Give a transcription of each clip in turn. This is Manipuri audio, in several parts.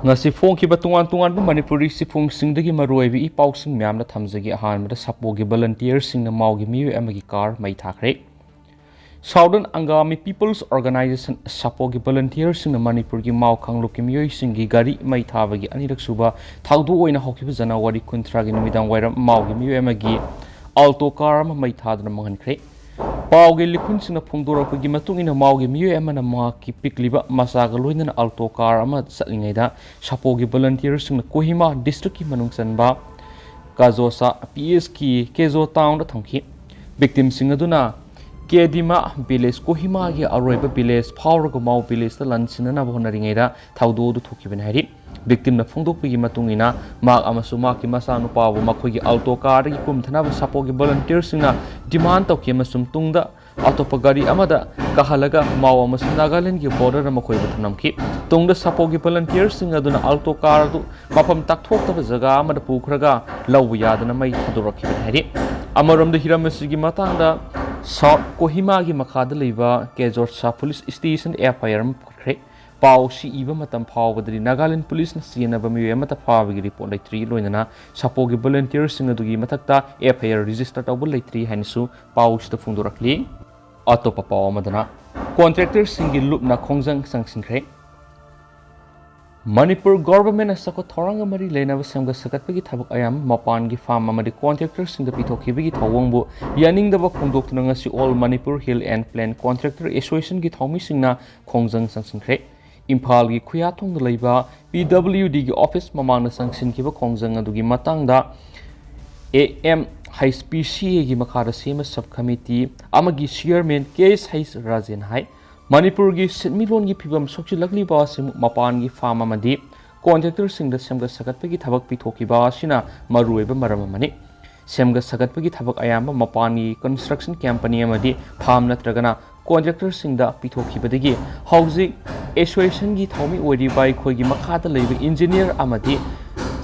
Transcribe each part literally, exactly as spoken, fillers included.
ꯉꯁꯤ ꯐꯣꯡꯈꯤꯕ ꯇꯣꯉꯥꯟ ꯇꯣꯉꯥꯟꯕ ꯃꯅꯤꯄꯨꯔꯤ ꯆꯦꯐꯣꯡꯁꯤꯡꯗꯒꯤ ꯃꯔꯨꯑꯣꯏꯕ ꯏ ꯄꯥꯎꯁꯤꯡ ꯃꯌꯥꯝꯅ ꯊꯝꯖꯒꯦ꯫ ꯑꯍꯥꯟꯕꯗ ꯁꯥꯄꯣꯒꯤ ꯚꯣꯂꯟꯇꯤꯌꯔꯁꯤꯡꯅ ꯃꯥꯎꯒꯤ ꯃꯤꯑꯣꯏ ꯑꯃꯒꯤ ꯀꯥꯔ ꯃꯩ ꯊꯥꯈ꯭ꯔꯦ꯫ Southern Angami People's Organization, ꯁꯥꯄꯣꯒꯤ ꯚꯣꯂꯟꯇꯤꯌꯔꯁꯤꯡꯅ ꯃꯅꯤꯄꯨꯔꯒꯤ ꯃꯥꯎ ꯀꯥꯡꯂꯨꯞꯀꯤ ꯃꯤꯑꯣꯏꯁꯤꯡꯒꯤ ꯒꯥꯔꯤ ꯃꯩ ꯊꯥꯕꯒꯤ ꯑꯅꯤꯔꯛ ꯁꯨꯕ ꯊꯧꯗꯣꯛ ꯑꯣꯏꯅ ꯍꯧꯈꯤꯕ ꯖꯅꯋꯥꯔꯤ ꯀꯨꯟꯊ꯭ꯔꯥꯒꯤ ꯅꯨꯃꯤꯗꯥꯡ ꯋꯥꯏꯔꯝ ꯃꯥꯎꯒꯤ ꯃꯤꯑꯣꯏ ꯑꯃꯒꯤ Alto car ꯑꯃ ꯃꯩ ꯊꯥꯗꯨꯅ ꯃꯥꯡꯍꯟꯈ꯭ꯔꯦ꯫ ꯄꯥꯎꯒꯤ ꯂꯤꯈꯨꯟꯁꯤꯡꯅ ꯐꯣꯡꯗꯣꯔꯛꯄꯒꯤ ꯃꯇꯨꯡ ꯏꯟꯅ, ꯃꯥꯎꯒꯤ ꯃꯤꯑꯣꯏ ꯑꯃꯅ ꯃꯍꯥꯛꯀꯤ ꯄꯤꯛꯂꯤꯕ ꯃꯆꯥꯒ ꯂꯣꯏꯅꯅ Alto car ꯑꯃ ꯆꯠꯂꯤꯉꯩꯗ ꯁꯥꯄꯣꯒꯤ ꯚꯣꯂꯟꯇꯤꯌꯔꯁꯤꯡꯅ ꯀꯣꯍꯤꯃꯥ ꯗꯤꯁꯇ꯭ꯔꯤꯛꯀꯤ ꯃꯅꯨꯡ ꯆꯟꯕ ꯀꯥꯖꯣꯁꯥ ꯄꯤ ꯑꯦꯁꯀꯤ ꯀꯦꯖꯣ ꯇꯥꯎꯟꯗ ꯊꯝꯈꯤ꯫ ꯚꯤꯛꯇꯤꯝꯁꯤꯡ ꯑꯗꯨꯅ ꯀꯦꯗꯤꯃꯥ ꯚꯤꯂꯦꯖ, ꯀꯣꯍꯤꯃꯥꯒꯤ ꯑꯔꯣꯏꯕ ꯚꯤꯂꯦꯖ ꯐꯥꯎꯔꯒ ꯃꯥꯎ ꯚꯤꯂꯦꯖꯇ ꯂꯥꯟꯁꯤꯟꯅꯅꯕ ꯍꯣꯠꯅꯔꯤꯉꯩꯗ ꯊꯧꯗꯣꯛ ꯑꯗꯨ ꯊꯣꯛꯈꯤꯕꯅꯤ ꯍꯥꯏꯔꯤ꯫ ꯚꯤꯛꯇꯤꯝꯅ ꯐꯣꯡꯗꯣꯛꯄꯒꯤ ꯃꯇꯨꯡ ꯏꯟꯅ, ꯃꯍꯥꯛ ꯑꯃꯁꯨꯡ ꯃꯍꯥꯛꯀꯤ ꯃꯆꯥꯅꯨꯄꯥꯕꯨ ꯃꯈꯣꯏꯒꯤ Alto carꯗꯒꯤ ꯀꯨꯝꯊꯅꯕ ꯁꯥꯄꯣꯒꯤ ꯚꯣꯂꯟꯇꯤꯌꯔꯁꯤꯡꯅ ꯗꯤꯃꯥꯟ ꯇꯧꯈꯤ ꯑꯃꯁꯨꯡ ꯇꯨꯡꯗ ꯑꯇꯣꯞꯄ ꯒꯥꯔꯤ ꯑꯃꯗ ꯀꯥꯍꯜꯂꯒ ꯃꯥꯎ ꯑꯃꯁꯨꯡ ꯅꯥꯒꯥꯂꯦꯟꯒꯤ ꯕꯣꯔꯗꯔꯗ ꯃꯈꯣꯏꯕꯨ ꯊꯝꯂꯝꯈꯤ꯫ ꯇꯨꯡꯗ ꯁꯥꯄꯣꯒꯤ ꯚꯣꯂꯟꯇꯤꯌꯔꯁꯤꯡ ꯑꯗꯨꯅ Alto car ꯑꯗꯨ ꯃꯐꯝ ꯇꯥꯛꯊꯣꯛꯇꯕ ꯖꯒꯥ ꯑꯃꯗ ꯄꯨꯈ꯭ꯔꯒ ꯂꯧꯕ ꯌꯥꯗꯅ ꯃꯩ ꯊꯥꯗꯣꯔꯛꯈꯤꯕꯅꯤ ꯍꯥꯏꯔꯤ꯫ ꯑꯃꯔꯣꯝꯗ, ꯍꯤꯔꯝ ꯑꯁꯤꯒꯤ ꯃꯇꯥꯡꯗ ꯁꯥꯎꯠ ꯀꯣꯍꯤꯃꯥꯒꯤ ꯃꯈꯥꯗ ꯂꯩꯕ ꯀꯦꯖꯣꯔꯁꯥ ꯄꯨꯂꯤꯁ ꯁ꯭ꯇꯦꯁꯟꯗ ꯑꯦꯐ ꯑꯥꯏ ꯑꯥꯔ ꯑꯃ ꯄꯨꯈꯠꯈ꯭ꯔꯦ꯫ ꯄꯥꯎ ꯁꯤ ꯏꯕ ꯃꯇꯝ ꯐꯥꯎꯕꯗꯗꯤ ꯅꯥꯒꯥꯂꯦꯟ ꯄꯨꯂꯤꯁꯅ ꯆꯦꯟꯅꯕ ꯃꯤꯑꯣꯏ ꯑꯃꯠꯇ ꯐꯥꯕꯒꯤ ꯔꯤꯄꯣꯔꯠ ꯂꯩꯇ꯭ꯔꯤ꯫ ꯂꯣꯏꯅꯅ ꯁꯥꯄꯣꯒꯤ ꯚꯣꯂꯟꯇꯤꯌꯔꯁꯤꯡ ꯑꯗꯨꯒꯤ ꯃꯊꯛꯇ ꯑꯦꯐ ꯑꯥꯏ ꯑꯥꯔ ꯔꯦꯖꯤꯁꯇꯔ ꯇꯧꯕ ꯂꯩꯇ꯭ꯔꯤ ꯍꯥꯏꯅꯁꯨ ꯄꯥꯎꯁꯤꯗ ꯐꯣꯡꯗꯣꯔꯛꯂꯤ꯫ ꯑꯇꯣꯞꯄ ꯄꯥꯎ ꯑꯃꯗꯅ, ꯀꯣꯟꯇ꯭ꯔꯦꯛꯇꯔꯁꯤꯡꯒꯤ ꯂꯨꯞꯅ ꯈꯣꯡꯖꯪ ꯆꯪꯁꯤꯟꯈ꯭ꯔꯦ꯫ ꯃꯅꯤꯄꯨꯔ ꯒꯣꯚꯔꯟꯃꯦꯟꯠꯅ ꯆꯥꯎꯈꯠ ꯊꯧꯔꯥꯡꯒ ꯃꯔꯤ ꯂꯩꯅꯕ ꯁꯦꯝꯒꯠ ꯁꯥꯒꯠꯄꯒꯤ ꯊꯕꯛ ꯑꯌꯥꯝꯕ ꯃꯄꯥꯟꯒꯤ ꯐꯥꯔꯝ ꯑꯃꯗꯤ ꯀꯣꯟꯇ꯭ꯔꯦꯛꯇꯔꯁꯤꯡꯗ ꯄꯤꯊꯣꯛꯈꯤꯕꯒꯤ ꯊꯧꯑꯣꯡꯕꯨ ꯌꯥꯅꯤꯡꯗꯕ ꯐꯣꯡꯗꯣꯛꯇꯨꯅ ꯉꯁꯤ All Manipur Hill and Plain Contractor Associationꯒꯤ ꯊꯧꯃꯤꯁꯤꯡꯅ ꯈꯣꯡꯖꯪ ꯆꯪꯁꯤꯟꯈ꯭ꯔꯦ꯫ ꯏꯝꯐꯥꯜꯒꯤ ꯈꯨꯌꯥꯊꯣꯡꯗ ꯂꯩꯕ ꯄꯤ ꯗꯕ꯭ꯂꯤꯌꯨ ꯗꯤꯒꯤ ꯑꯣꯐꯤꯁ ꯃꯃꯥꯡꯗ ꯆꯪꯁꯤꯟꯈꯤꯕ ꯈꯣꯡꯖꯪ ꯑꯗꯨꯒꯤ ꯃꯇꯥꯡꯗ ꯑꯦ ꯑꯦꯝ ꯑꯩꯆ ꯄꯤ ꯁꯤ ꯑꯦꯒꯤ ꯃꯈꯥꯗ ꯁꯦꯝꯕ ꯁꯕ ꯀꯃꯤꯇꯤ ꯑꯃꯒꯤ ꯆꯤꯌꯔꯃꯦꯟ ꯀꯦ ꯑꯦꯁ ꯑꯩꯆ ꯔꯥꯖꯦꯟ ꯍꯥꯏ, ꯃꯅꯤꯄꯨꯔꯒꯤ ꯁꯦꯟꯃꯤꯠꯂꯣꯟꯒꯤ ꯐꯤꯕꯝ ꯁꯣꯛꯆꯤꯜꯂꯛꯂꯤꯕ ꯑꯁꯤ ꯃꯄꯥꯟꯒꯤ ꯐꯥꯔꯝ ꯑꯃꯗꯤ ꯀꯣꯟꯇ꯭ꯔꯦꯛꯇꯔꯁꯤꯡꯗ ꯁꯦꯝꯒꯠ ꯁꯥꯒꯠꯄꯒꯤ ꯊꯕꯛ ꯄꯤꯊꯣꯛꯈꯤꯕ ꯑꯁꯤꯅ ꯃꯔꯨꯑꯣꯏꯕ ꯃꯔꯝ ꯑꯃꯅꯤ꯫ ꯁꯦꯝꯒꯠ ꯁꯥꯒꯠꯄꯒꯤ ꯊꯕꯛ ꯑꯌꯥꯝꯕ ꯃꯄꯥꯟꯒꯤ ꯀꯟꯁꯇ꯭ꯔꯛꯁꯟ ꯀꯝꯄꯅꯤ ꯑꯃꯗꯤ ꯐꯥꯔꯝ ꯅꯠꯇ꯭ꯔꯒꯅ ꯀꯣꯟꯇ꯭ꯔꯦꯛꯇꯔꯁꯤꯡꯗ ꯄꯤꯊꯣꯛꯈꯤꯕꯗꯒꯤ ꯍꯧꯖꯤꯛ ꯑꯦꯁꯣꯁꯤꯌꯦꯁꯟꯒꯤ ꯊꯧꯃꯤ ꯑꯣꯏꯔꯤꯕ ꯑꯩꯈꯣꯏꯒꯤ ꯃꯈꯥꯗ ꯂꯩꯕ ꯏꯟꯖꯤꯅꯤꯌꯔ ꯑꯃꯗꯤ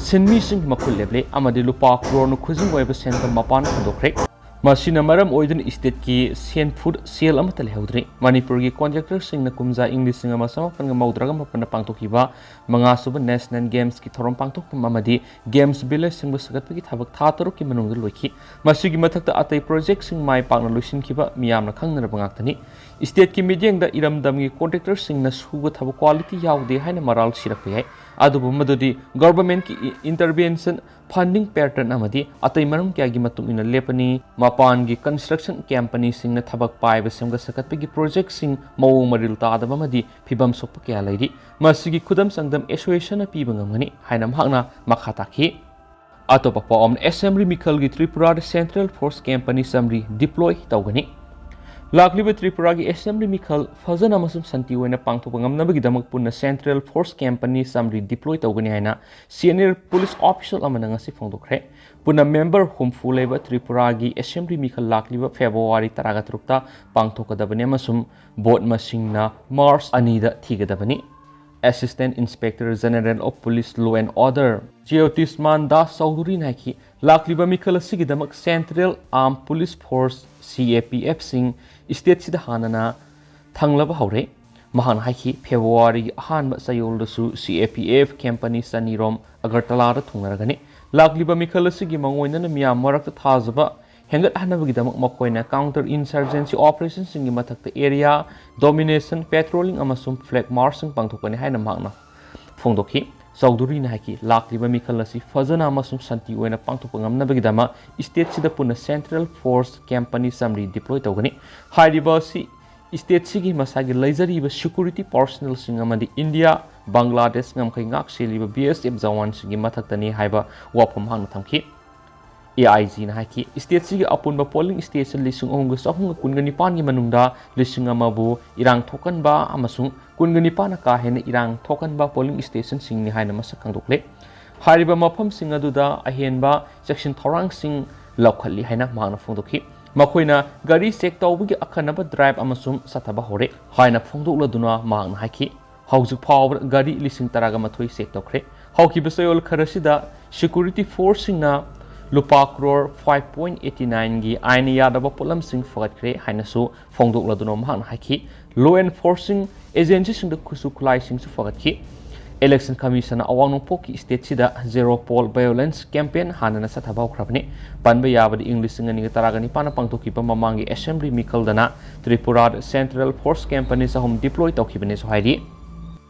ꯁꯤꯟꯃꯤꯁꯤꯡꯒꯤ ꯃꯈꯨꯠ ꯂꯦꯞꯂꯦ ꯑꯃꯗꯤ ꯂꯨꯄꯥ ꯀ꯭ꯔꯣꯔꯅ ꯈꯨꯖꯤꯡ ꯑꯣꯏꯕ ꯁꯦꯟꯐꯝ ꯃꯄꯥꯟ ꯍꯟꯗꯣꯛꯈ꯭ꯔꯦ꯫ ꯃꯁꯤꯅ ꯃꯔꯝ ꯑꯣꯏꯗꯨꯅ stateꯀꯤ ꯁꯦꯟꯐꯨꯗ ꯁꯦꯜ ꯑꯃꯠꯇ ꯂꯩꯍꯧꯗ꯭ꯔꯦ꯫ ꯃꯅꯤꯄꯨꯔꯒꯤ contractorꯁꯤꯡꯅ ꯀꯨꯝꯖꯥ ꯏꯪ ꯂꯤꯁꯤꯡ ꯑꯃ ꯆꯥꯃꯥꯄꯟꯒ ꯃꯧꯗ꯭ꯔꯥꯒ ꯃꯥꯄꯟꯗ ꯄꯥꯡꯊꯣꯛꯈꯤꯕ ꯃꯉꯥꯁꯨꯕ National Gamesꯀꯤ ꯊꯧꯔꯝ ꯄꯥꯡꯊꯣꯛꯐꯝ ꯑꯃꯗꯤ Games Village ꯁꯦꯝꯒꯠ ꯁꯥꯒꯠꯄꯒꯤ ꯊꯕꯛ ꯊꯥ ꯇꯔꯨꯛꯀꯤ ꯃꯅꯨꯡꯗ ꯂꯣꯏꯈꯤ꯫ ꯃꯁꯤꯒꯤ ꯃꯊꯛꯇ ꯑꯇꯩ projectꯁꯤꯡ ꯃꯥꯏ ꯄꯥꯛꯅ ꯂꯣꯏꯁꯤꯟꯈꯤꯕ ꯃꯤꯌꯥꯝꯅ ꯈꯪꯅꯔꯕ ꯉꯥꯛꯇꯅꯤ꯫ Stateꯀꯤ ꯃꯤꯠꯌꯦꯡꯗ ꯏꯔꯝꯗꯝꯒꯤ contractorꯁꯤꯡꯅ ꯁꯨꯕ ꯊꯕꯛ quality ꯌꯥꯎꯗꯦ ꯍꯥꯏꯅ ꯃꯔꯥꯜ ꯁꯤꯔꯛꯄ ꯌꯥꯏ꯫ ꯑꯗꯨꯕꯨ ꯃꯗꯨꯗꯤ governmentꯀꯤ intervention, funding pattern ꯑꯃꯗꯤ ꯑꯇꯩ ꯃꯔꯝ ꯀꯌꯥꯒꯤ ꯃꯇꯨꯡ ꯏꯟꯅ ꯂꯦꯞꯄꯅꯤ꯫ ꯃꯄꯥꯟꯒꯤ construction companyꯁꯤꯡꯅ ꯊꯕꯛ ꯄꯥꯏꯕ ꯁꯦꯝꯒꯠ ꯁꯥꯒꯠꯄꯒꯤ projectꯁꯤꯡ ꯃꯑꯣꯡ ꯃꯔꯤꯜ ꯇꯥꯗꯕ ꯑꯃꯗꯤ ꯐꯤꯕꯝ ꯁꯣꯛꯄ ꯀꯌꯥ ꯂꯩꯔꯤ꯫ ꯃꯁꯤꯒꯤ ꯈꯨꯗꯝ ꯆꯥꯡꯗꯝ associationꯅ ꯄꯤꯕ ꯉꯝꯒꯅꯤ ꯍꯥꯏꯅ ꯃꯍꯥꯛꯅ ꯃꯈꯥ ꯇꯥꯈꯤ꯫ ꯑꯇꯣꯞꯄ ꯄꯥꯎ ꯑꯃꯅ, Assembly ꯃꯤꯈꯜꯒꯤ ꯇ꯭ꯔꯤꯄꯨꯔꯥꯗ Central Force company ꯆꯥꯃꯔꯤ deploy ꯇꯧꯒꯅꯤ꯫ ꯂꯥꯛꯂꯤꯕ ꯇ꯭ꯔꯤꯄꯨꯔꯥꯒꯤ Assembly ꯃꯤꯈꯜ ꯐꯖꯅ ꯑꯃꯁꯨꯡ ꯁꯥꯟꯇꯤ ꯑꯣꯏꯅ ꯄꯥꯡꯊꯣꯛꯄ ꯉꯝꯅꯕꯒꯤꯗꯃꯛ ꯄꯨꯟꯅ Central Force company ꯆꯥꯃꯔꯤ deploy ꯇꯧꯒꯅꯤ ꯍꯥꯏꯅ senior police official ꯑꯃꯅ ꯉꯁꯤ ꯐꯣꯡꯗꯣꯛꯈ꯭ꯔꯦ꯫ ꯄꯨꯟꯅ member ꯍꯨꯝꯐꯨ ꯂꯩꯕ ꯇ꯭ꯔꯤꯄꯨꯔꯥꯒꯤ Assembly ꯃꯤꯈꯜ ꯂꯥꯛꯂꯤꯕ February ꯇꯔꯥꯒ ꯇꯔꯨꯛꯇ ꯄꯥꯡꯊꯣꯛꯀꯗꯕꯅꯤ ꯑꯃꯁꯨꯡ vote ꯃꯁꯤꯡꯅ March ꯑꯅꯤꯗ ꯊꯤꯒꯗꯕꯅꯤ꯫ Assistant Inspector General of Police Law and Order ꯖ꯭ꯌꯣꯇꯤꯁꯃꯥꯟ Das ꯆꯧꯙꯨꯔꯤꯅ ꯍꯥꯏꯈꯤ, ꯂꯥꯛꯂꯤꯕ ꯃꯤꯈꯜ ꯑꯁꯤꯒꯤꯗꯃꯛ Central Armed Police Force, CAPFꯁꯤꯡ stateꯁꯤꯗ ꯍꯥꯟꯅꯅ ꯊꯪꯂꯕ ꯍꯧꯔꯦ꯫ ꯃꯍꯥꯛꯅ ꯍꯥꯏꯈꯤ, Februaryꯒꯤ ꯑꯍꯥꯟꯕ ꯆꯌꯣꯜꯗꯁꯨ CAPF company ꯆꯅꯤꯔꯣꯝ ꯑꯒꯔꯇꯂꯥꯗ ꯊꯨꯡꯂꯔꯒꯅꯤ꯫ ꯂꯥꯛꯂꯤꯕ ꯃꯤꯈꯜ ꯑꯁꯤꯒꯤ ꯃꯉꯣꯟꯗꯅ ꯃꯤꯌꯥꯝ ꯃꯔꯛꯇ ꯊꯥꯖꯕ ꯍꯦꯟꯒꯠꯍꯟꯅꯕꯒꯤꯗꯃꯛ ꯃꯈꯣꯏꯅ counter insurgency operationꯁꯤꯡꯒꯤ ꯃꯊꯛꯇ area domination, patrolling ꯑꯃꯁꯨꯡ flag marchꯁꯤꯡ ꯄꯥꯡꯊꯣꯛꯀꯅꯤ ꯍꯥꯏꯅ ꯃꯍꯥꯛꯅ ꯐꯣꯡꯗꯣꯛꯈꯤ꯫ ꯆꯧꯙꯨꯔꯤꯅ ꯍꯥꯏꯈꯤ, ꯂꯥꯛꯂꯤꯕ ꯃꯤꯈꯜ ꯑꯁꯤ ꯐꯖꯅ ꯑꯃꯁꯨꯡ ꯁꯥꯟꯇꯤ ꯑꯣꯏꯅ ꯄꯥꯡꯊꯣꯛꯄ ꯉꯝꯅꯕꯒꯤꯗꯃꯛ stateꯁꯤꯗ ꯄꯨꯟꯅ Central Force company ꯆꯥꯃꯔꯤ deploy ꯇꯧꯒꯅꯤ꯫ ꯍꯥꯏꯔꯤꯕ ꯑꯁꯤ stateꯁꯤꯒꯤ ꯃꯁꯥꯒꯤ ꯂꯩꯖꯔꯤꯕ security personnelꯁꯤꯡ ꯑꯃꯗꯤ ꯏꯟꯗꯤꯌꯥ, ꯕꯪꯒ꯭ꯂꯥꯗꯦꯁ ꯉꯝꯈꯩ ꯉꯥꯛ ꯁꯦꯜꯂꯤꯕ BSF ꯖꯋꯥꯟꯁꯤꯡꯒꯤ ꯃꯊꯛꯇꯅꯤ ꯍꯥꯏꯕ ꯋꯥꯐꯝ ꯃꯍꯥꯛꯅ ꯊꯝꯈꯤ꯫ AIGꯅ ꯍꯥꯏꯈꯤ, stateꯁꯤꯒꯤ ꯑꯄꯨꯟꯕ polling station ꯂꯤꯁꯤꯡ ꯑꯍꯨꯝꯒ ꯆꯍꯨꯝꯒ ꯀꯨꯟꯒ ꯅꯤꯄꯥꯟꯒꯤ ꯃꯅꯨꯡꯗ ꯂꯤꯁꯤꯡ ꯑꯃꯕꯨ ꯏꯔꯥꯡ ꯊꯣꯛꯍꯟꯕ ꯑꯃꯁꯨꯡ ꯀꯨꯟꯒ ꯅꯤꯄꯥꯟꯅ ꯀꯥ ꯍꯦꯟꯅ ꯏꯔꯥꯡ ꯊꯣꯛꯍꯟꯕ polling stationꯁꯤꯡꯅꯤ ꯍꯥꯏꯅ ꯃꯁꯛ ꯈꯪꯗꯣꯛꯂꯦ꯫ ꯍꯥꯏꯔꯤꯕ ꯃꯐꯝꯁꯤꯡ ꯑꯗꯨꯗ ꯑꯍꯦꯟꯕ ꯆꯦꯛꯁꯤꯟ ꯊꯧꯔꯥꯡꯁꯤꯡ ꯂꯧꯈꯠꯂꯤ ꯍꯥꯏꯅ ꯃꯍꯥꯛꯅ ꯐꯣꯡꯗꯣꯛꯈꯤ꯫ ꯃꯈꯣꯏꯅ ꯒꯥꯔꯤ check ꯇꯧꯕꯒꯤ ꯑꯈꯟꯅꯕ drive ꯑꯃꯁꯨꯡ ꯆꯠꯊꯕ ꯍꯧꯔꯦ ꯍꯥꯏꯅ ꯐꯣꯡꯗꯣꯛꯂꯗꯨꯅ ꯃꯍꯥꯛꯅ ꯍꯥꯏꯈꯤ, ꯍꯧꯖꯤꯛ ꯐꯥꯎꯕꯗ ꯒꯥꯔꯤ ꯂꯤꯁꯤꯡ ꯇꯔꯥꯒ ꯃꯥꯊꯣꯏ check ꯇꯧꯈ꯭ꯔꯦ꯫ ꯍꯧꯈꯤꯕ ꯆꯌꯣꯜ ꯈꯔꯁꯤꯗ security forceꯁꯤꯡꯅ ꯂꯨꯄꯥ ꯀ꯭ꯔꯣꯔ ꯐꯥꯏꯚ ꯄꯣꯏꯟ ꯑꯩꯠꯇꯤ ꯅꯥꯏꯟꯒꯤ ꯑꯥꯏꯟ ꯌꯥꯗꯕ ꯄꯣꯠꯂꯝꯁꯤꯡ ꯐꯒꯠꯈ꯭ꯔꯦ ꯍꯥꯏꯅꯁꯨ ꯐꯣꯡꯗꯣꯛꯂꯗꯨꯅ ꯃꯍꯥꯛꯅ ꯍꯥꯏꯈꯤ꯫ Law enforcing agencyꯁꯤꯡꯗ ꯈꯨꯠꯁꯨ ꯈꯨꯠꯂꯥꯏꯁꯤꯡꯁꯨ ꯐꯒꯠꯈꯤ꯫ Election Commissionꯅ ꯑꯋꯥꯡ ꯅꯣꯡꯄꯣꯛꯀꯤ stateꯁꯤꯗ Zero Poll Violence campaign ꯍꯥꯟꯅꯅ ꯆꯠꯊꯕ ꯍꯧꯈ꯭ꯔꯕꯅꯤ꯫ ꯄꯟꯕ ꯌꯥꯕꯗꯤ ꯏꯪ ꯂꯤꯁꯤꯡ ꯑꯅꯤꯒ ꯇꯔꯥꯒ ꯅꯤꯄꯥꯟꯗ ꯄꯥꯡꯊꯣꯛꯈꯤꯕ ꯃꯃꯥꯡꯒꯤ assembly ꯃꯤꯈꯜꯗꯅ ꯇ꯭ꯔꯤꯄꯨꯔꯥꯗ central force company ꯆꯍꯨꯝ deploy ꯇꯧꯈꯤꯕꯅꯤꯁꯨ ꯍꯥꯏꯔꯤ꯫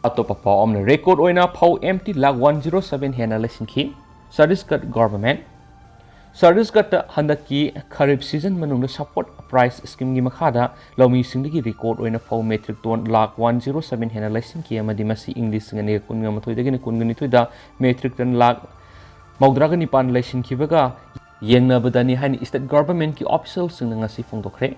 ꯑꯇꯣꯞꯄ ꯄꯥꯎ ꯑꯃꯅ, record ꯑꯣꯏꯅ ꯐꯧ M T lakh one zero seven ꯍꯦꯟꯅ ꯂꯩꯁꯤꯟꯈꯤ꯫ ꯆꯇꯤꯁꯒꯔ government꯫ ꯆꯇꯤꯁꯒꯔꯗ ꯍꯟꯗꯛꯀꯤ ꯈꯔꯤꯐ season ꯃꯅꯨꯡꯗ support price schemeꯒꯤ ꯃꯈꯥꯗ ꯂꯧꯃꯤꯁꯤꯡꯗꯒꯤ record ꯑꯣꯏꯅ ꯐꯧ metric ton lakh one zero seven ꯍꯦꯟꯅ ꯂꯩꯁꯤꯟꯈꯤ ꯑꯃꯗꯤ ꯃꯁꯤ ꯏꯪ ꯂꯤꯁꯤꯡ ꯑꯅꯤꯒ ꯀꯨꯟꯒ ꯃꯥꯊꯣꯏꯗꯒꯤꯅ ꯀꯨꯟꯒ ꯅꯤꯊꯣꯏꯗ metric ton ꯂꯥꯈ ꯃꯧꯗ꯭ꯔꯥꯒ ꯅꯤꯄꯥꯟ ꯂꯩꯁꯤꯟꯈꯤꯕꯒ ꯌꯦꯡꯅꯕꯗꯅꯤ ꯍꯥꯏꯅ state governmentꯀꯤ officialꯁꯤꯡꯅ ꯉꯁꯤ ꯐꯣꯡꯗꯣꯛꯈ꯭ꯔꯦ꯫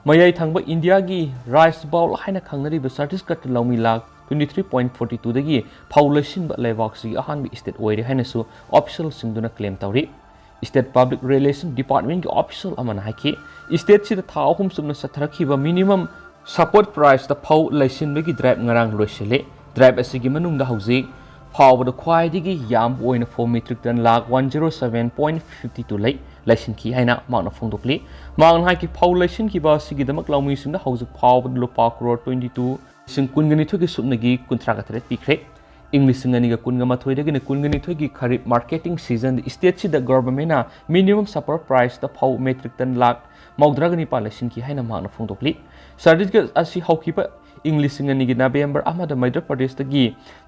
ꯃꯌꯥꯏ ꯊꯪꯕ ꯏꯟꯗꯤꯌꯥꯒꯤ rice bowl ꯍꯥꯏꯅ ꯈꯪꯅꯔꯤꯕ ꯆꯇꯤꯁꯒꯔꯗ ꯂꯧꯃꯤ lakh twenty three point forty twoꯗꯒꯤ ꯐꯧ ꯂꯩꯁꯤꯟꯕ ꯂꯩꯕꯥꯛꯁꯤꯒꯤ ꯑꯍꯥꯟꯕ state ꯑꯣꯏꯔꯦ ꯍꯥꯏꯅꯁꯨ officialꯁꯤꯡꯗꯨꯅ claim ꯇꯧꯔꯤ꯫ State Public Relation Departmentꯀꯤ official ꯑꯃꯅ ꯍꯥꯏꯈꯤ, stateꯁꯤꯗ ꯊꯥ ꯑꯍꯨꯝ ꯆꯨꯞꯅ ꯆꯠꯊꯔꯛꯈꯤꯕ minimum support priceꯇ ꯐꯧ ꯂꯩꯁꯤꯟꯕꯒꯤ drive ꯉꯔꯥꯡ ꯂꯣꯏꯁꯤꯜꯂꯤ꯫ Drive ꯑꯁꯤꯒꯤ ꯃꯅꯨꯡꯗ ꯍꯧꯖꯤꯛ ꯐꯥꯎꯕꯗ ꯈ꯭ꯋꯥꯏꯗꯒꯤ ꯌꯥꯝꯕ ꯑꯣꯏꯅ ꯐꯧ metric ton lakh one zero seven point fifty two ꯂꯩ, ꯂꯩꯁꯤꯟꯈꯤ ꯍꯥꯏꯅ ꯃꯍꯥꯛꯅ ꯐꯣꯡꯗꯣꯛꯂꯤ꯫ ꯃꯍꯥꯛꯅ ꯍꯥꯏꯈꯤ, ꯐꯧ ꯂꯩꯁꯤꯟꯈꯤꯕ ꯑꯁꯤꯒꯤꯗꯃꯛ ꯂꯧꯃꯤꯁꯤꯡꯗ ꯍꯧꯖꯤꯛ ꯐꯥꯎꯕꯗ ꯂꯨꯄꯥ ꯀ꯭ꯔꯣꯔ twenty two ꯂꯤꯁꯤꯡ ꯀꯨꯟꯒ ꯅꯤꯊꯣꯏꯒꯤ ꯁꯨꯞꯅꯒꯤ ꯀꯨꯟꯊ꯭ꯔꯥꯒ ꯇꯔꯦꯠ ꯄꯤꯈ꯭ꯔꯦ꯫ ꯏꯪ ꯂꯤꯁꯤꯡ ꯑꯅꯤꯒ ꯀꯨꯟꯒ ꯃꯥꯊꯣꯏꯗꯒꯤꯅ ꯀꯨꯟꯒ ꯅꯤꯊꯣꯏꯒꯤ ꯈꯔꯤꯐ marketing seasonꯗ stateꯁꯤꯗ governmentꯅ minimum support priceꯇ ꯐꯧ metric ton ꯂꯥꯈ ꯃꯧꯗ꯭ꯔꯥꯒ ꯅꯤꯄꯥꯟ ꯂꯩꯁꯤꯟꯈꯤ ꯍꯥꯏꯅ ꯃꯍꯥꯛꯅ ꯐꯣꯡꯗꯣꯛꯂꯤ꯫ ꯆꯇꯤꯁꯒꯔ ꯑꯁꯤ ꯍꯧꯈꯤꯕ ꯏꯪ ꯂꯤꯁꯤꯡ ꯑꯅꯤꯒꯤ November ꯑꯃꯗ ꯃꯙ꯭ꯌ ꯄ꯭ꯔꯗꯦꯁꯇꯒꯤ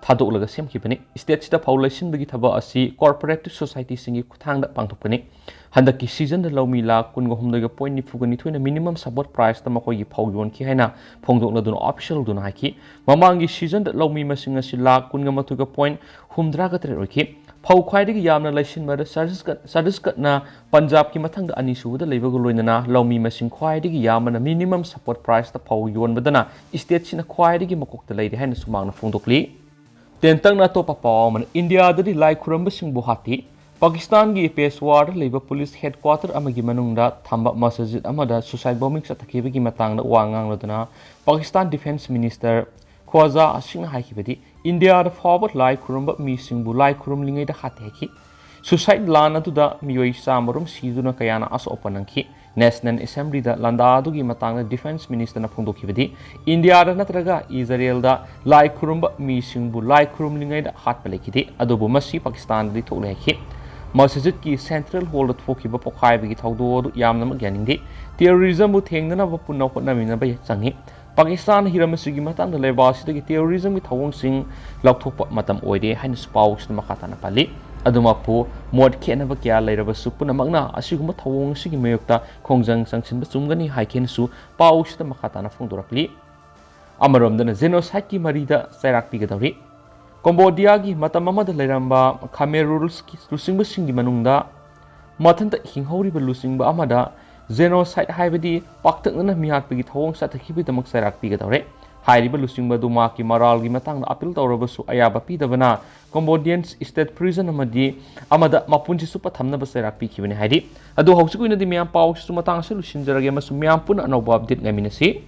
ꯊꯥꯗꯣꯛꯂꯒ ꯁꯦꯝꯈꯤꯕꯅꯤ꯫ Stateꯁꯤꯗ ꯐꯧ ꯂꯩꯁꯤꯟꯕꯒꯤ ꯊꯕꯛ ꯑꯁꯤ cooperative societyꯁꯤꯡꯒꯤ ꯈꯨꯠꯊꯥꯡꯗ ꯄꯥꯡꯊꯣꯛꯄꯅꯤ꯫ ꯍꯟꯗꯛꯀꯤ seasonꯗ ꯂꯧꯃꯤ ꯂꯥꯈ ꯀꯨꯟꯒ ꯍꯨꯝꯗꯣꯏꯒ point ꯅꯤꯐꯨꯒ ꯅꯤꯊꯣꯏꯅ minimum support priceꯇ ꯃꯈꯣꯏꯒꯤ ꯐꯧ ꯌꯣꯟꯈꯤ ꯍꯥꯏꯅ ꯐꯣꯡꯗꯣꯛꯂꯗꯨꯅ officialꯗꯨꯅ ꯍꯥꯏꯈꯤ꯫ ꯃꯃꯥꯡꯒꯤ seasonꯗ ꯂꯧꯃꯤ ꯃꯁꯤꯡ ꯑꯁꯤ ꯂꯥꯈ ꯀꯨꯟꯒ ꯃꯥꯊꯣꯏꯒ point ꯍꯨꯝꯗ꯭ꯔꯥꯒ ꯇꯔꯦꯠ ꯑꯣꯏꯈꯤ꯫ ꯐꯧ ꯈ꯭ꯋꯥꯏꯗꯒꯤ ꯌꯥꯝꯅ ꯂꯩꯁꯤꯟꯕꯗ ꯆꯇꯤꯁꯒꯔ, ꯆꯇꯤꯁꯒꯔꯅ ꯄꯟꯖꯥꯕꯀꯤ ꯃꯊꯪꯗ ꯑꯅꯤꯁꯨꯕꯗ ꯂꯩꯕꯒ ꯂꯣꯏꯅꯅ ꯂꯧꯃꯤ ꯃꯁꯤꯡ ꯈ꯭ꯋꯥꯏꯗꯒꯤ ꯌꯥꯝꯕꯅ minimum support priceꯇ ꯐꯧ ꯌꯣꯟꯕꯗꯅ stateꯁꯤꯅ ꯈ꯭ꯋꯥꯏꯗꯒꯤ ꯃꯀꯣꯛꯇ ꯂꯩꯔꯦ ꯍꯥꯏꯅꯁꯨ ꯃꯍꯥꯛꯅ ꯐꯣꯡꯗꯣꯛꯂꯤ꯫ ꯇꯦꯟꯇꯛꯅ ꯑꯇꯣꯞꯄ ꯄꯥꯎ ꯑꯃꯅ, ꯏꯟꯗꯤꯌꯥꯗꯗꯤ ꯂꯥꯏ ꯈꯨꯔꯝꯕꯁꯤꯡꯕꯨ ꯍꯥꯠꯇꯦ꯫ ꯄꯥꯀꯤꯁꯇꯥꯟꯒꯤ ꯄꯦꯁꯋꯥꯔꯗ ꯂꯩꯕ police headquarter ꯑꯃꯒꯤ ꯃꯅꯨꯡꯗ ꯊꯝꯕ ꯃꯁꯖꯤꯗ ꯑꯃꯗ suicide bombing ꯆꯠꯊꯈꯤꯕꯒꯤ ꯃꯇꯥꯡꯗ ꯋꯥ ꯉꯥꯡꯂꯗꯨꯅ ꯄꯥꯀꯤꯁꯇꯥꯟ Defence Minister ꯈ꯭ꯋꯥꯖꯥ ꯑꯁꯤꯛꯅ ꯍꯥꯏꯈꯤꯕꯗꯤ, ꯏꯟꯗꯤꯌꯥꯗ ꯐꯥꯎꯕ ꯂꯥꯏ ꯈꯨꯔꯨꯝꯕ ꯃꯤꯁꯤꯡꯕꯨ ꯂꯥꯏ ꯈꯨꯔꯨꯝꯂꯤꯉꯩꯗ ꯍꯥꯠꯇꯦ ꯍꯥꯏꯈꯤ꯫ Suicide ꯂꯥꯟ ꯑꯗꯨꯗ ꯃꯤꯑꯣꯏ ꯆꯥꯝꯃꯔꯣꯝ ꯁꯤꯗꯨꯅ ꯀꯌꯥꯅ ꯑꯁꯣꯛ ꯑꯄꯟ ꯅꯪꯈꯤ꯫ National Assemblyꯗ ꯂꯥꯟꯗꯥ ꯑꯗꯨꯒꯤ ꯃꯇꯥꯡꯗ Defence Ministerꯅ ꯐꯣꯡꯗꯣꯛꯈꯤꯕꯗꯤ, ꯏꯟꯗꯤꯌꯥꯗ ꯅꯠꯇ꯭ꯔꯒ ꯏꯖꯔꯦꯜꯗ ꯂꯥꯏ ꯈꯨꯔꯨꯝꯕ ꯃꯤꯁꯤꯡꯕꯨ ꯂꯥꯏ ꯈꯨꯔꯨꯝꯂꯤꯉꯩꯗ ꯍꯥꯠꯄ ꯂꯩꯈꯤꯗꯦ, ꯑꯗꯨꯕꯨ ꯃꯁꯤ ꯄꯥꯀꯤꯁꯇꯥꯟꯗꯗꯤ ꯊꯣꯛꯂꯦ ꯍꯥꯏꯈꯤ꯫ ꯃꯁꯖꯤꯗꯀꯤ Central Hallꯗ ꯊꯣꯛꯈꯤꯕ ꯄꯣꯈꯥꯏꯕꯒꯤ ꯊꯧꯗꯣꯛ ꯑꯗꯨ ꯌꯥꯝꯅꯃꯛ ꯌꯥꯅꯤꯡꯗꯦ꯫ Terrorismꯕꯨ ꯊꯦꯡꯅꯅꯕ ꯄꯨꯟꯅ ꯍꯣꯠꯅꯃꯤꯟꯅꯕ ꯆꯪꯏ꯫ ꯄꯥꯀꯤꯁꯇꯥꯟꯅ ꯍꯤꯔꯝ ꯑꯁꯤꯒꯤ ꯃꯇꯥꯡꯗ ꯂꯩꯕꯥꯛ ꯑꯁꯤꯗꯒꯤ terrorismꯒꯤ ꯊꯧꯑꯣꯡꯁꯤꯡ ꯂꯧꯊꯣꯛꯄ ꯃꯇꯝ ꯑꯣꯏꯔꯦ ꯍꯥꯏꯅꯁꯨ ꯄꯥꯎ ꯑꯁꯤꯗ ꯃꯈꯥ ꯇꯥꯅ ꯄꯜꯂꯤ꯫ ꯑꯗꯨꯃꯛꯄꯨ, ꯃꯣꯠ ꯈꯦꯠꯅꯕ ꯀꯌꯥ ꯂꯩꯔꯕꯁꯨ ꯄꯨꯝꯅꯃꯛꯅ ꯑꯁꯤꯒꯨꯝꯕ ꯊꯧꯑꯣꯡ ꯑꯁꯤꯒꯤ ꯃꯥꯌꯣꯛꯇ ꯈꯣꯡꯖꯪ ꯆꯪꯁꯤꯟꯕ ꯆꯨꯝꯒꯅꯤ ꯍꯥꯏꯈꯤꯅꯁꯨ ꯄꯥꯎ ꯑꯁꯤꯗ ꯃꯈꯥ ꯇꯥꯅ ꯐꯣꯡꯗꯣꯔꯛꯂꯤ꯫ ꯑꯃꯔꯣꯝꯗꯅ, genocideꯀꯤ ꯃꯔꯤꯗ ꯆꯩꯔꯥꯛ ꯄꯤꯒꯗꯧꯔꯤ꯫ ꯀꯝꯕꯣꯗꯤꯌꯥꯒꯤ ꯃꯇꯝ ꯑꯃꯗ ꯂꯩꯔꯝꯕ ꯈꯥꯃꯦꯔꯨꯜꯁꯀꯤ ꯂꯨꯆꯤꯡꯕꯁꯤꯡꯒꯤ ꯃꯅꯨꯡꯗ ꯃꯊꯟꯇ ꯍꯤꯡꯍꯧꯔꯤꯕ ꯂꯨꯆꯤꯡꯕ ꯑꯃꯗ genocide ꯍꯥꯏꯕꯗꯤ ꯄꯥꯛꯇꯛꯅꯅ ꯃꯤꯍꯥꯠꯄꯒꯤ ꯊꯧꯑꯣꯡ ꯆꯠꯊꯈꯤꯕꯒꯤꯗꯃꯛ ꯆꯩꯔꯥꯛ ꯄꯤꯒꯗꯧꯔꯦ꯫ ꯍꯥꯏꯔꯤꯕ ꯂꯨꯆꯤꯡꯕ ꯑꯗꯨ ꯃꯍꯥꯛꯀꯤ ꯃꯔꯥꯜꯒꯤ ꯃꯇꯥꯡꯗ appeal ꯇꯧꯔꯕꯁꯨ ꯑꯌꯥꯕ ꯄꯤꯗꯕꯅ Cambodian state prison ꯑꯃꯗꯤ ꯑꯃꯗ ꯃꯄꯨꯟꯁꯤ ꯆꯨꯞꯄ ꯊꯝꯅꯕ ꯆꯩꯔꯥꯛ ꯄꯤꯈꯤꯕꯅꯤ ꯍꯥꯏꯔꯤ꯫ ꯑꯗꯨ ꯍꯧꯖꯤꯛ ꯑꯣꯏꯅꯗꯤ ꯃꯌꯥꯝ ꯄꯥꯎꯁꯤꯁꯨ ꯃꯇꯥꯡ ꯑꯁꯤ ꯂꯣꯏꯁꯤꯟꯖꯔꯒꯦ ꯑꯃꯁꯨꯡ ꯃꯌꯥꯝ ꯄꯨꯟꯅ ꯑꯅꯧꯕ update ꯉꯥꯏꯃꯤꯟꯅꯁꯤ꯫